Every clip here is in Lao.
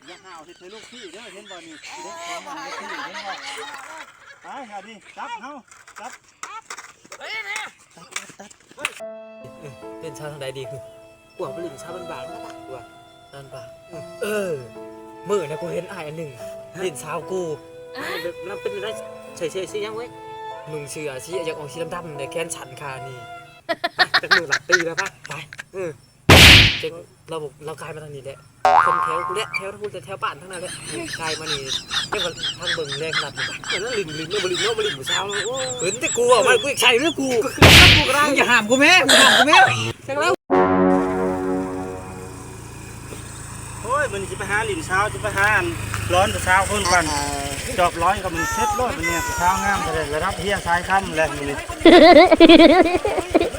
ຢ່າຫ້າວເຮັດໃຫ້ລູກພີ່ເດີ ເຫັນບໍ່ນີ້ ເດັກຂອງມັນລູກພີ່ ເຫັນບໍ່? ໄປຫານີ້ ຈັບເຮົາ ຈັບ ຕັດ ຕັດ ຕັດ ເອີ ເປັນຊາວທາງໃດດີຄື? ກວມໄປຫຼິ້ນຊາວບ້ານໆ ວ່າ ບ້ານໆ ເອີ ມື້ນັ້ນກູເຫັນອ້າຍອັນໜຶ່ງຫຼິ້ນຊາວກູ ແບບນັ້ນເປັນໄດ້ ໃສ່ເສື້ອສີຫຍັງເວີຍ? ນຸ່ງເສື້ອສີ ຢາກອອກສີດຳໆ ແລະ ແຂນສັ້ນຂານີ້ ຈັກມື້ລັກຕີແລ້ວປະ ໄປ ເອີ ຈັກ ລາວ ລາວກາຍມາທາງນີ້ແຫຼະ ຄົນແຖວພຸ້ນແຫຼະ ແຖວພຸ້ນແຫຼະ ແຖວບ້ານທາງນັ້ນແຫຼະ ກາຍມານີ້ ຈັກວ່າທາງເບິ່ງແລງຂະໜາດນີ້ ເອີ ຫຼິ້ນ ຫຼິ້ນເນາະ ບໍ່ຫຼິ້ນເນາະ ບໍ່ຫຼິ້ນຜູ້ສາວເນາະ ໂອ້ຍ ເຫັນແຕ່ກູເວົ້າມາ ກູຢາກໃສ່ເດີກູ ມຶງຢ່າຫ້າມກູແມ້ ມຶງຫ້າມກູແມ້ ຈັກແລ້ວ. ໂອ້ຍ ມື້ນີ້ຊິໄປຫາຫຼິ້ນສາວ ຊິໄປຫາອັນ ລ້ອນຜູ້ສາວຄົນກ່ອນ ຈອບລ້ອນກັບມັນເສັດໂລດ ມື້ນີ້ຜູ້ສາວງາມເທົ່າໃດ ລະດັບເຮຍສາຍຄຳແຫຼະມື້ນີ້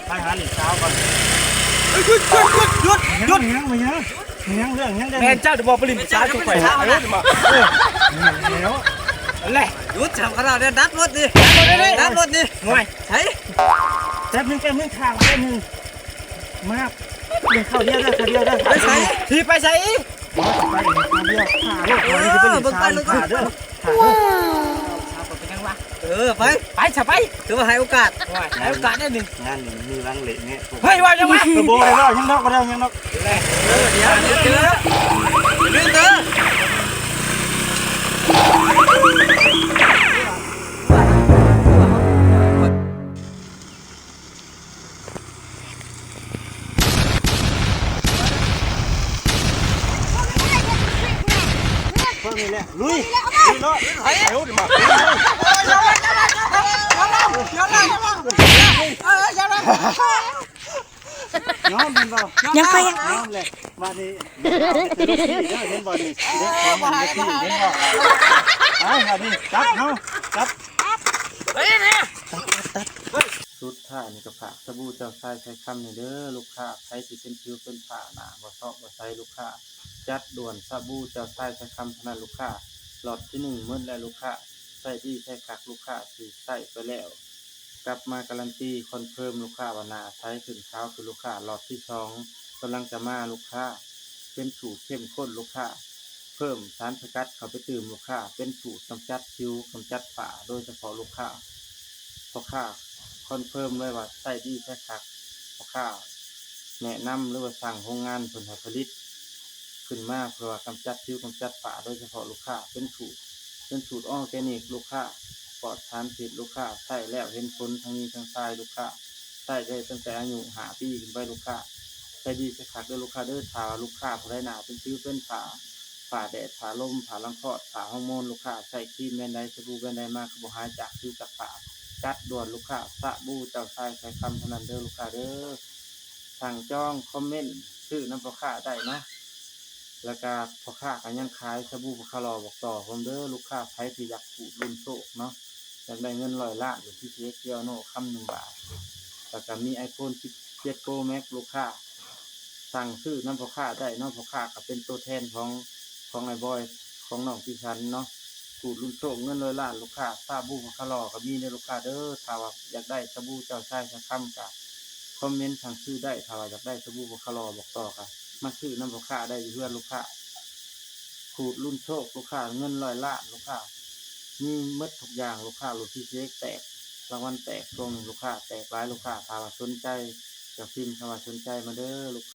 ໄປຫາຫຼິ້ນສາວກ່ອນ ເຮີ້ຍ ຢຸດ ຢຸດ ຢຸດ ຢຸດ ຫຍັງ ຫຍັງ ຫຍັງ ຫຍັງ ເລື່ອງຫຍັງ ແມ່ນເຈົ້າບໍ່ໄປຫຼິ້ນສາວຈຸໄປ ເອີ ແມ່ນແລ້ວ ແຫຼະ ຢຸດ ສຳຄັນແລ້ວ ດັບລົດນີ້ ດັບລົດນີ້ ໂອ້ຍ ໃສ ແປັບໜຶ່ງ ແປັບໜຶ່ງ ຂ້າງ ແປັບໜຶ່ງ ມາ ເບິ່ງເຂົ້າດຽວເດີ ເຂົ້າດຽວເດີ ໄປໃສ ຊິໄປໃສອີກ ບໍ່ ຊິໄປອີກ ເຂົ້າດຽວ ຂ້າໂລດ ເອີ ເບິ່ງໄປໂລດ ຂ້າເດີ ຂ້າເດີ ສາວເປັນຫຍັງວະ? ເອີ ໄປ ໄປຊະໄປ ຖືວ່າໃຫ້ໂອກາດ ໂອ້ຍ ໃຫ້ໂອກາດໄດ້ນີ້ ງານນີ້ມີຫວັງເລະແນະ ເຮີ້ຍ ວ່າຫຍັງວະ? ເອີ ບໍ່ໄດ້ເວົ້າຫຍັງດອກ ບໍ່ໄດ້ຫຍັງດອກ ເອີ ດຽວ ດຽວເຈີ ດຽວເຈີ. ເບິ່ງນີ້ແຫຼະ ລຸຍ ລຸຍໂລດ ໄປ ໄປ ໄປ ຍອມແມ່ນບໍ່? ຍັງໄປ ຍອມແຫຼະ ບາດນີ້ ເຫັນບໍ່ນີ້ ເດັກຂອງມັນເດັກນີ້ ເຫັນບໍ່? ໄປ ບາດນີ້ ຈັບເຮົາ ຈັບ ຕັດ ຕັດ ຕັດ ສຸດທ້າຍນີ້ກໍຝາກສະບູເຈົ້າຊາຍໄຊຄຳນີ້ເດີລູກຄ້າ ໃຜທີ່ເປັນສິວເປັນຝ້າ ໜ້າບໍ່ເຊາະບໍ່ໃສລູກຄ້າ ຈັດດ່ວນສະບູເຈົ້າຊາຍໄຊຄຳເທົ່ານັ້ນລູກຄ້າ ລັອດທີໜຶ່ງໝົດແລ້ວລູກຄ້າ ໃຊ້ດີໃຊ້ຄັກລູກຄ້າ ທີ່ໃຊ້ໄປແລ້ວ ກັບມາກາລັນຕີຄອນເຟີມລູກຄ້າວ່າໜ້າໃສຂຶ້ນຂາວຂຶ້ນລູກຄ້າ ລັອດທີສອງກຳລັງຈະມາລູກຄ້າ ເປັນສູດເຂັ້ມຂຸ້ນລູກຄ້າ ເພີ່ມສານສະກັດເຂົ້າໄປຕື່ມລູກຄ້າ ເປັນສູດກຳຈັດສິວ ກຳຈັດຝ້າ ໂດຍສະເພາະລູກຄ້າ ພໍ່ຄ້າຄອນເຟີມເລີຍວ່າໃຊ້ດີໃຊ້ຄັກ ພໍ່ຄ້າແນະນຳ ຫຼືວ່າສັ່ງໂຮງງານເພິ່ນໃຫ້ຜະລິດຂຶ້ນມາ ເພື່ອວ່າກຳຈັດສິວ ກຳຈັດຝ້າ ໂດຍສະເພາະລູກຄ້າ ເປັນສູດ ເປັນສູດອໍແກນິກລູກຄ້າ ປອດສານພິດລູກຄ້າ ໃຊ້ແລ້ວເຫັນຜົນທັງຍິງທັງຊາຍລູກຄ້າ ໃຊ້ໄດ້ຕັ້ງແຕ່ອາຍຸຫ້າປີຂຶ້ນໄປລູກຄ້າ ໃຊ້ດີໃຊ້ຄັກເດີລູກຄ້າເດີ ຖ້າວ່າລູກຄ້າຜູ້ໃດໜ້າເປັນສິວເປັນຝ້າ ຝ້າແດດ ຝ້າລົມ ຝ້າລັງຄອດ ຝ້າຮອງໂມນ ລູກຄ້າໃຊ້ຄຣີມແບຣນໃດ ສະບູແບຣນໃດມາກໍບໍ່ຫາຍຈາກສິວຈາກຝ້າ ຈັດດ່ວນລູກຄ້າ ສະບູເຈົ້າຊາຍໄຊຄຳເທົ່ານັ້ນເດີລູກຄ້າເດີ ສັ່ງຈອງຄອມເມັນຊື້ນຳພໍ່ຄ້າໄດ້ເນາະ ແລ້ວກະພໍ່ຄ້າກໍຍັງຂາຍສະບູປາຄາຫຼໍ່ບອກຕໍ່ພ້ອມເດີ ລູກຄ້າໃຜທີ່ຢາກຂູດລຸ້ນໂຊກເນາະ ຢາກໄດ້ເງິນຮ້ອຍລ້ານ ຫຼື ທີທີເອັກ ເຈີໂນ ຄຳໜຶ່ງບາດ ແລ້ວກະມີໄອໂຟນສິບເຈັດໂປຣແມັກ ລູກຄ້າ ສັ່ງຊື້ນຳພໍ່ຄ້າໄດ້ເນາະ ພໍ່ຄ້າກໍເປັນໂຕແທນຂອງ ຂອງອ້າຍບອຍ ຂອງນ້ອງຕິສັນເນາະ ຂູດລຸ້ນໂຊກເງິນຮ້ອຍລ້ານ ລູກຄ້າ ສະບູປາຄາຫຼໍ່ກໍມີເດີລູກຄ້າເດີ ຖ້າວ່າຢາກໄດ້ສະບູເຈົ້າຊາຍໄຊຄຳກໍຄອມເມັນສັ່ງຊື້ໄດ້ ຖ້າວ່າຢາກໄດ້ສະບູປາຄາຫຼໍ່ບອກຕໍ່ກໍມາຊື້ນຳພໍ່ຄ້າໄດ້ຢູ່ເຮືອນລູກຄ້າ ຂູດລຸ້ນໂຊກລູກຄ້າ ເງິນຮ້ອຍລ້ານລູກຄ້າ ມີໝົດທຸກຢ່າງລູກຄ້າ ລູກທີທີເອັກ ແຕກ ລາງວັນແຕກຊ່ວງໜຶ່ງລູກຄ້າ ແຕກຫຼາຍລູກຄ້າ ຖ້າວ່າສົນໃຈກໍພິມຄຳວ່າສົນໃຈມາເດີລູກ